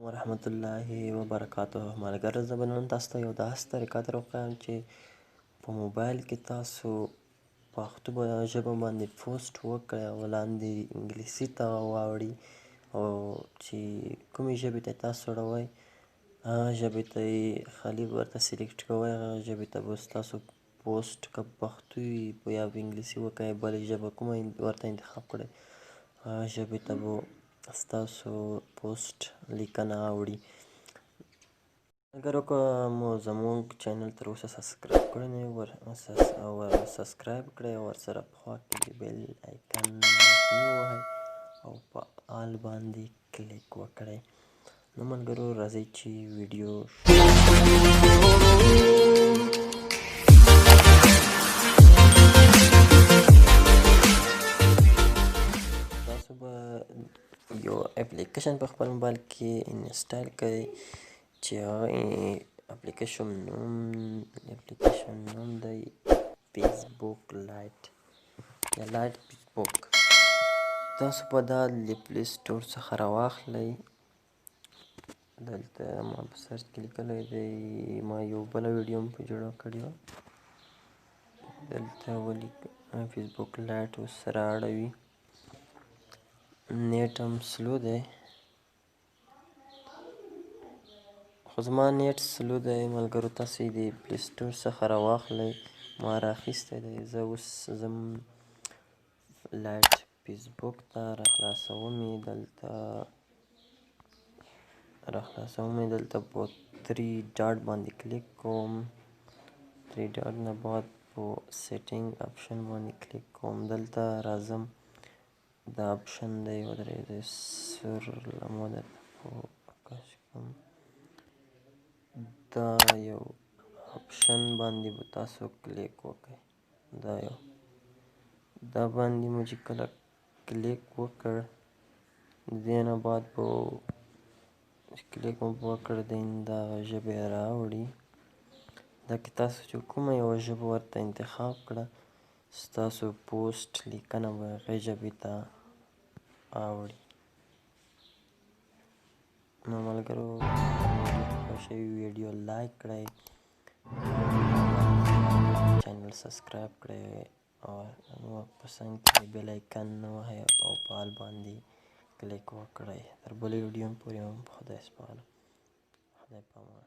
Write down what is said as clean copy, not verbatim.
ورحمت الله وبرکاته. ملګرو، زه به نن تاسو ته یو داسې طریقه در وښایم چې په موبایل کې تاسو پښتو ژبه باندې پوسټ وکړئ او لاندې انګلیسي ته واوړي، او چې کومې ژبې ته تاسو اړوئ هغه ژبې ته یې خالي ورته select کوئ، هغه ژبې ته به ستاسو پوسټ که پښتو وي یا په انګلیسي وکړئ، بله ژبه کومه ورته انتخاب کړئ هغه ژبې ته به ستاسو پوسټ لیکنه اوړي. ملګرو، که مو زموږ channel تر اوسه subscribe کړی نه وي، subscribe کړئ او ورسره په خوا کې د bell icon ووهئ او په all باندې کلیک وکړئ. نو ملګرو، راځئ چې ویډیو تاسو به یو اپلیکیشن په خپل موبایل کې install کړئ چې هغه اپلیکیشن نوم دی فیسبوک Lite یا Lite فیسبوک. تاسو به دا له Play Store څخه راواخلئ. دلته ما په search کې لیکلی دی، ما یو بله ویډیو هم په جوړه کړې وه. دلته ولیک فیسبوک Lite اوس رااړوي. نېټ هم slow دی، خو زما نېټ slow دی ملګرو. تاسو یې د Play Store څخه راواخلئ، ما راخیستی دی. زه اوس ځم Lite فیسبوک ته راخلاصوم یې. دلته راخلاصوم یې، دلته په 3 dot باندې کلیک کوم. 3 dot نه بعد په setting option باندې کلیک کوم. دلته راځم، دا option دی، ودرېږئ سور لمبه درته focus کوم. دا یو option باندې به تاسو کلیک وکړئ. دا یو دا باندې مو چې کله کلیک وکړ، د دې نه بعد به کلیک مو وکړ، دا ژبه راوړي. دا که تاسو چې کومه یوه ژبه ورته انتخاب کړه، ستاسو پوسټ لیکنه به هغې ژبې ته اوړي. نو ملګرو، خوښه ویډیو like کړئ، channel subscribe کړئ او په څنګ کې bell icon ووهئ او په all باندې کلیک وکړئ. تر بلې ویډیو پورې هم په خدای سپارم. خدای په امان.